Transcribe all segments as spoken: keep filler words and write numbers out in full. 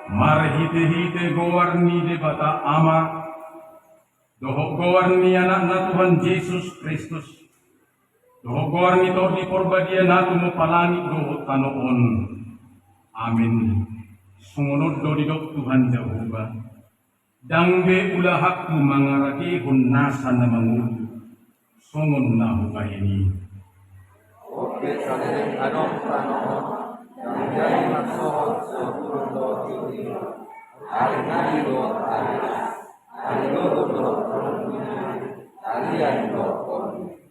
Marhitehite goar ni Debata Ama, dohot goar ni Anakna Tuhan Jesus Kristus, dohot goar ni Tondi Porbadia na tumompa langit dohot tano on. Amin. Songon on do didok Tuhan Jahowa: Ndang be ulahanku mangaramoti nasa na mangolu, songon na hubahen i. Ope saleleng adong tano on, ndang jadi marsohot sohot dohot tingki, ari nari dohot ari las, ari logo dohot tondinari, ari an dohot tondinari.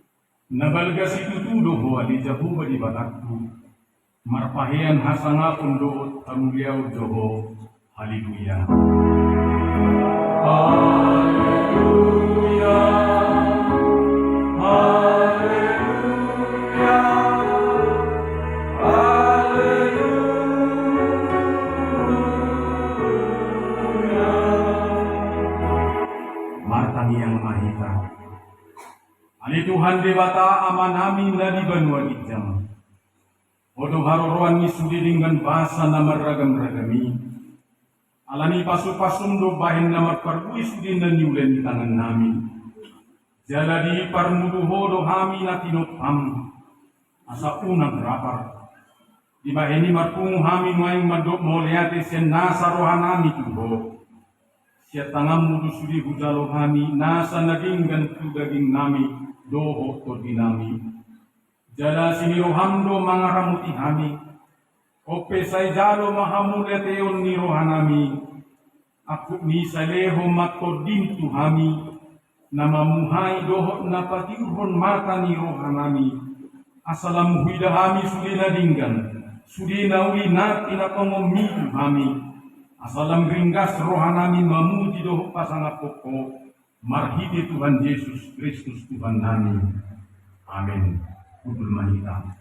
Na balga situtu do Ho ale Jahowa Debatangku, marpahean hasangapon dohot hamuliaon jo Ho. Haleluya. Haleluya. Haleluya. Haleluya. Martangiang ma hita. Ale Tuhan Debata Amanami na di banua ginjang, Ho do haroroan ni sude denggan basa na marragam-ragam i. Alani pasu-pasum do bahen na marparbue sude na niula ni tangannami. Jala diparmudu Ho do hami na tinompam, asa unang rapar. Dibahen i marpungu hami nuaeng mandok mauliate sian nasa rohanami tu Ho. Sian tanganmu do sude hujalo hami nasa na denggan tu dagingnami dohot tondinami. Jala asi ni roham do mangaramoti hami. Onpe sai jalo ma hamuliateon ni rohanami. Angkup ni sai lehon ma tondim tu hami, na mamuhai dohot na patiurhon mata ni rohanami, asa lam huida hami sude na denggan, sude na uli na pinatongonmi tu hami, asa lam ringgas rohanami mamuji dohot pasangaphon Ho, marhite Tuhan Jesus Kristus Tuhannami. Amen. Hundul ma hita.